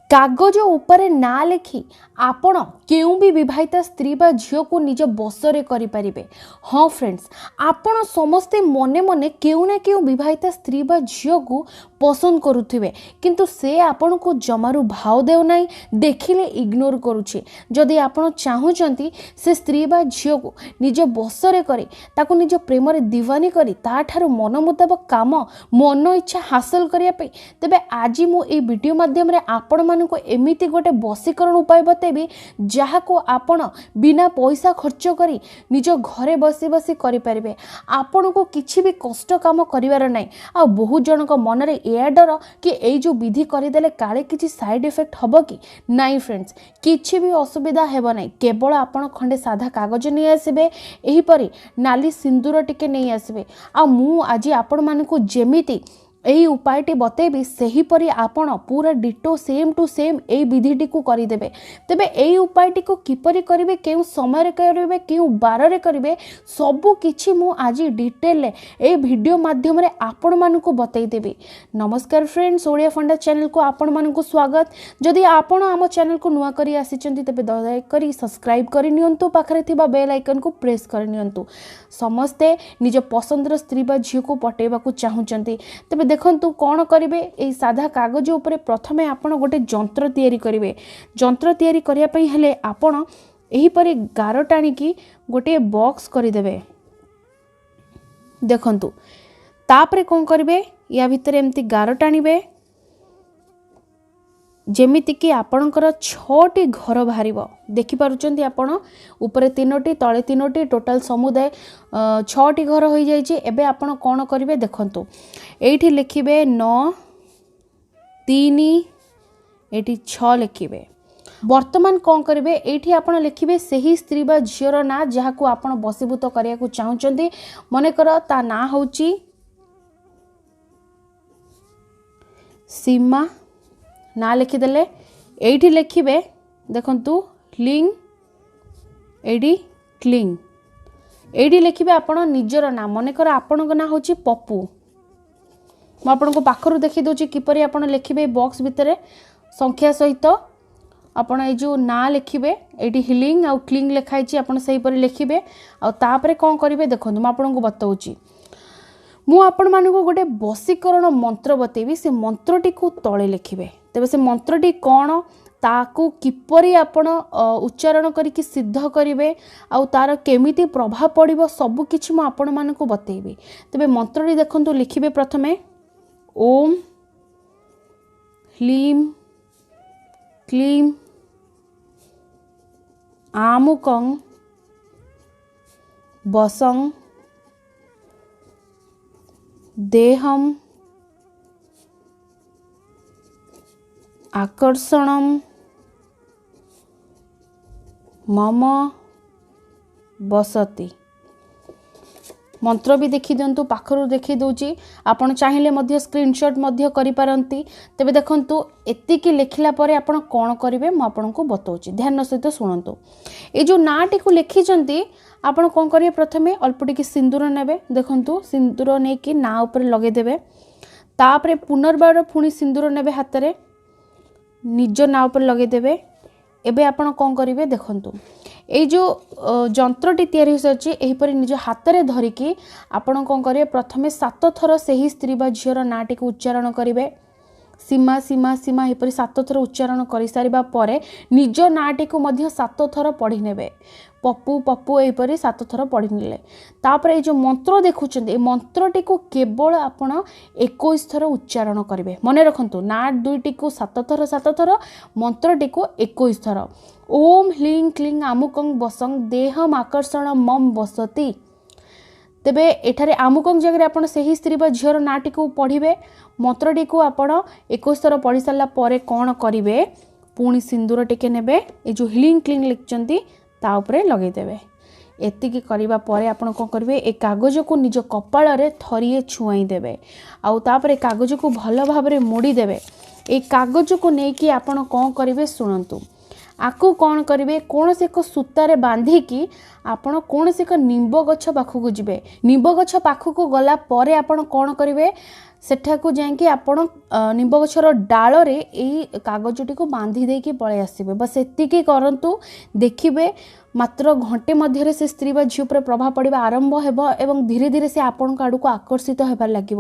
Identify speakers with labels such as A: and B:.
A: କାଗଜ ଉପରେ ନାଁ ଲେଖି ଆପଣ କେଉଁ ବି ବିବାହିତା ସ୍ତ୍ରୀ ବା ଝିଅକୁ ନିଜ ବଶରେ କରିପାରିବେ। ହଁ ଫ୍ରେଣ୍ଡସ୍, ଆପଣ ସମସ୍ତେ ମନେ ମନେ କେଉଁ ନା କେଉଁ ବିବାହିତା ସ୍ତ୍ରୀ ବା ଝିଅକୁ ପସନ୍ଦ କରୁଥିବେ, କିନ୍ତୁ ସେ ଆପଣଙ୍କୁ ଜମାରୁ ଭାव ଦେଉନାହିଁ, ଦେଖିଲେ ଇଗ୍ନୋର କରୁଛି। ଯଦି ଆପଣ ଚାହୁଁଛନ୍ତି ସେ ସ୍ତ୍ରୀ ବା ଝିଅକୁ ନିଜ ବଶରେ କରି ତାକୁ ନିଜ ପ୍ରେମରେ ଦିୱାନୀ କରି ତାଠାରୁ ମନ ମୁତାବକ କାମ ମନ ଇଚ୍ଛା ହାସଲ କରିବା ପାଇଁ, ତେବେ ଆଜି ମୁଁ ଏଇ ଭିଡ଼ିଓ ମାଧ୍ୟମରେ ଆପଣମାନଙ୍କୁ ଏମିତି ଗୋଟେ ବଶୀକରଣ ଉପାୟ ବତେଇବି ଯାହାକୁ ଆପଣ ବିନା ପଇସା ଖର୍ଚ୍ଚ କରି ନିଜ ଘରେ ବସି ବସି କରିପାରିବେ। ଆପଣଙ୍କୁ କିଛି ବି କଷ୍ଟ କାମ କରିବାର ନାହିଁ। ଆଉ ବହୁତ ଜଣଙ୍କ ମନରେ ଏହା ଡର କି ଏଇ ଯେଉଁ ବିଧି କରିଦେଲେ କାଳେ କିଛି ସାଇଡ଼୍ ଇଫେକ୍ଟ ହେବ କି ନାଇଁ। ଫ୍ରେଣ୍ଡସ୍, କିଛି ବି ଅସୁବିଧା ହେବ ନାହିଁ। କେବଳ ଆପଣ ଖଣ୍ଡେ ସାଧା କାଗଜ ନେଇ ଆସିବେ, ଏହିପରି ନାଲି ସିନ୍ଦୁର ଟିକେ ନେଇ ଆସିବେ, ଆଉ ମୁଁ ଆଜି ଆପଣମାନଙ୍କୁ ଯେମିତି ଏହି ଉପାୟଟି ବତେଇବି ସେହିପରି ଆପଣ ପୁରା ଡିଟୋ ସେମ୍ ଟୁ ସେମ୍ ଏଇ ବିଧିଟିକୁ କରିଦେବେ। ତେବେ ଏଇ ଉପାୟଟିକୁ କିପରି କରିବେ, କେଉଁ ସମୟରେ କରିବେ, କେଉଁ ବାରରେ କରିବେ, ସବୁ କିଛି ମୁଁ ଆଜି ଡିଟେଲରେ ଏଇ ଭିଡ଼ିଓ ମାଧ୍ୟମରେ ଆପଣମାନଙ୍କୁ ବତେଇଦେବି। ନମସ୍କାର ଫ୍ରେଣ୍ଡସ୍, ଓଡ଼ିଆ ଫଣ୍ଡା ଚ୍ୟାନେଲକୁ ଆପଣମାନଙ୍କୁ ସ୍ୱାଗତ। ଯଦି ଆପଣ ଆମ ଚ୍ୟାନେଲକୁ ନୂଆ କରି ଆସିଛନ୍ତି ତେବେ ଦୟାକରି ସବସ୍କ୍ରାଇବ୍ କରିନିଅନ୍ତୁ, ପାଖରେ ଥିବା ବେଲ୍ ଆଇକନ୍କୁ ପ୍ରେସ୍ କରିନିଅନ୍ତୁ। ସମସ୍ତେ ନିଜ ପସନ୍ଦର ସ୍ତ୍ରୀ ବା ଝିଅକୁ ପଟେଇବାକୁ ଚାହୁଁଛନ୍ତି, ତେବେ ଦେଖନ୍ତୁ କ'ଣ କରିବେ। ଏଇ ସାଧା କାଗଜ ଉପରେ ପ୍ରଥମେ ଆପଣ ଗୋଟେ ଯନ୍ତ୍ର ତିଆରି କରିବେ। ଯନ୍ତ୍ର ତିଆରି କରିବା ପାଇଁ ହେଲେ ଆପଣ ଏହିପରି ଗାର ଟାଣିକି ଗୋଟିଏ ବକ୍ସ କରିଦେବେ। ଦେଖନ୍ତୁ, ତାପରେ କ'ଣ କରିବେ, ୟା ଭିତରେ ଏମିତି ଗାର ଟାଣିବେ ଯେମିତିକି ଆପଣଙ୍କର 6ଟି ଘର ବାହାରିବ। ଦେଖିପାରୁଛନ୍ତି ଆପଣ, ଉପରେ 3ଟି, ତଳେ 3ଟି, ଟୋଟାଲ ସମୁଦାୟ 6ଟି ଘର ହୋଇଯାଇଛି। ଏବେ ଆପଣ କ'ଣ କରିବେ ଦେଖନ୍ତୁ, ଏଇଠି ଲେଖିବେ 9 3, ଏଇଠି 6 ଲେଖିବେ। ବର୍ତ୍ତମାନ କ'ଣ କରିବେ, ଏଇଠି ଆପଣ ଲେଖିବେ ସେହି ସ୍ତ୍ରୀ ବା ଝିଅର ନାଁ ଯାହାକୁ ଆପଣ ବଶୀଭୂତ କରିବାକୁ ଚାହୁଁଛନ୍ତି। ମନେକର ତା ନାଁ ହେଉଛି ସୀମା, ନାଁ ଲେଖିଦେଲେ। ଏଇଠି ଲେଖିବେ ଦେଖନ୍ତୁ ଲିଙ୍ଗ, ଏଇଠି କ୍ଲିଙ୍ଗ। ଏଇଠି ଲେଖିବେ ଆପଣ ନିଜର ନାଁ। ମନେକର ଆପଣଙ୍କ ନାଁ ହେଉଛି ପପୁ। ମୁଁ ଆପଣଙ୍କୁ ପାଖରୁ ଦେଖିଦେଉଛି କିପରି ଆପଣ ଲେଖିବେ। ବକ୍ସ ଭିତରେ ସଂଖ୍ୟା ସହିତ ଆପଣ ଏଇ ଯେଉଁ ନାଁ ଲେଖିବେ, ଏଇଠି ହିଲିଂ ଆଉ କ୍ଲିଙ୍ଗ ଲେଖା ହେଇଛି, ଆପଣ ସେହିପରି ଲେଖିବେ। ଆଉ ତାପରେ କ'ଣ କରିବେ ଦେଖନ୍ତୁ, ମୁଁ ଆପଣଙ୍କୁ ବତାଉଛି। ମୁଁ ଆପଣମାନଙ୍କୁ ଗୋଟେ ବଶୀକରଣ ମନ୍ତ୍ର ବତେଇବି, ସେ ମନ୍ତ୍ରଟିକୁ ତଳେ ଲେଖିବେ। ତେବେ ସେ ମନ୍ତ୍ରଟି କ'ଣ, ତାକୁ କିପରି ଆପଣ ଉଚ୍ଚାରଣ କରିକି ସିଦ୍ଧ କରିବେ ଆଉ ତା'ର କେମିତି ପ୍ରଭାବ ପଡ଼ିବ, ସବୁକିଛି ମୁଁ ଆପଣମାନଙ୍କୁ ବତେଇବି। ତେବେ ମନ୍ତ୍ରଟି ଦେଖନ୍ତୁ, ଲେଖିବେ ପ୍ରଥମେ ଓମ୍ ହ୍ଲିମ୍ କ୍ଲିମ୍ ଆମୁକଂ ବସଂ ଦେହಂ ଆକର୍ଷଣମ୍ ମମ ବସତି। ମନ୍ତ୍ର ବି ଦେଖିଦିଅନ୍ତୁ, ପାଖରୁ ଦେଖି ଦେଉଛି। ଆପଣ ଚାହିଁଲେ ମଧ୍ୟ ସ୍କ୍ରିନସଟ୍ ମଧ୍ୟ କରିପାରନ୍ତି। ତେବେ ଦେଖନ୍ତୁ, ଏତିକି ଲେଖିଲା ପରେ ଆପଣ କ'ଣ କରିବେ ମୁଁ ଆପଣଙ୍କୁ ବତାଉଛି, ଧ୍ୟାନ ସହିତ ଶୁଣନ୍ତୁ। ଏଇ ଯେଉଁ ନାଁଟିକୁ ଲେଖିଛନ୍ତି ଆପଣ କ'ଣ କରିବେ, ପ୍ରଥମେ ଅଳ୍ପ ଟିକେ ସିନ୍ଦୁର ନେବେ। ଦେଖନ୍ତୁ, ସିନ୍ଦୁର ନେଇକି ନାଁ ଉପରେ ଲଗେଇଦେବେ। ତାପରେ ପୁନର୍ବାର ପୁଣି ସିନ୍ଦୁର ନେବେ, ହାତରେ ନିଜ ନାଁ ଉପରେ ଲଗେଇଦେବେ। ଏବେ ଆପଣ କ'ଣ କରିବେ ଦେଖନ୍ତୁ, ଏଇ ଯେଉଁ ଯନ୍ତ୍ରଟି ତିଆରି ହୋଇସାରିଛି, ଏହିପରି ନିଜ ହାତରେ ଧରିକି ଆପଣ କ'ଣ କରିବେ, ପ୍ରଥମେ 7 ଥର ସେହି ସ୍ତ୍ରୀ ବା ଝିଅର ନାଁଟିକୁ ଉଚ୍ଚାରଣ କରିବେ। ସୀମା ସୀମା ସୀମା ଏହିପରି 7 ଥର ଉଚ୍ଚାରଣ କରିସାରିବା ପରେ ନିଜ ନାଁଟିକୁ ମଧ୍ୟ 7 ଥର ପଢ଼ି ନେବେ। ପପୁ ପପୁ ଏହିପରି 7 ଥର ପଢ଼ି ନେଲେ। ତାପରେ ଏଇ ଯେଉଁ ମନ୍ତ୍ର ଦେଖୁଛନ୍ତି, ଏ ମନ୍ତ୍ରଟିକୁ କେବଳ ଆପଣ 21 ଥର ଉଚ୍ଚାରଣ କରିବେ। ମନେ ରଖନ୍ତୁ, ନାଁ ଦୁଇଟିକୁ 7 ଥର 7 ଥର, ମନ୍ତ୍ରଟିକୁ 21 ଥର। ଓମ୍ ହ୍ଲିଂ କ୍ଲିଂ ଆମୁକଂ ବସଂ ଦେହମ୍ ଆକର୍ଷଣ ମମ୍ ବସତି। ତେବେ ଏଠାରେ ଆମୁକଂ ଜାଗାରେ ଆପଣ ସେହି ସ୍ତ୍ରୀ ବା ଝିଅର ନାଁଟିକୁ ପଢ଼ିବେ। ମନ୍ତ୍ରଟିକୁ ଆପଣ 21 ଥର ପଢ଼ି ସାରିଲା ପରେ କ'ଣ କରିବେ, ପୁଣି ସିନ୍ଦୁର ଟିକେ ନେବେ, ଏ ଯେଉଁ ହ୍ଲିଂ କ୍ଲିଂ ଲେଖିଛନ୍ତି ତା ଉପରେ ଲଗେଇଦେବେ। ଏତିକି କରିବା ପରେ ଆପଣ କ'ଣ କରିବେ, ଏ କାଗଜକୁ ନିଜ କପାଳରେ ଥରିଏ ଛୁଆଇଁ ଦେବେ ଆଉ ତାପରେ କାଗଜକୁ ଭଲ ଭାବରେ ମୋଡ଼ିଦେବେ। ଏଇ କାଗଜକୁ ନେଇକି ଆପଣ କ'ଣ କରିବେ ଶୁଣନ୍ତୁ, ଆକୁ କ'ଣ କରିବେ, କୌଣସି ଏକ ସୂତାରେ ବାନ୍ଧିକି ଆପଣ କୌଣସି ଏକ ନିମ୍ବ ଗଛ ପାଖକୁ ଯିବେ। ନିମ୍ବ ଗଛ ପାଖକୁ ଗଲା ପରେ ଆପଣ କ'ଣ କରିବେ, ସେଠାକୁ ଯାଇକି ଆପଣ ନିମ୍ବ ଗଛର ଡାଳରେ ଏଇ କାଗଜଟିକୁ ବାନ୍ଧି ଦେଇକି ପଳେଇ ଆସିବେ। ବାସ୍ ଏତିକି କରନ୍ତୁ, ଦେଖିବେ ମାତ୍ର ଘଣ୍ଟେ ମଧ୍ୟରେ ସେ ସ୍ତ୍ରୀ ବା ଝିଅ ଉପରେ ପ୍ରଭାବ ପଡ଼ିବା ଆରମ୍ଭ ହେବ ଏବଂ ଧୀରେ ଧୀରେ ସେ ଆପଣଙ୍କ ଆଡ଼କୁ ଆକର୍ଷିତ ହେବାରେ ଲାଗିବ।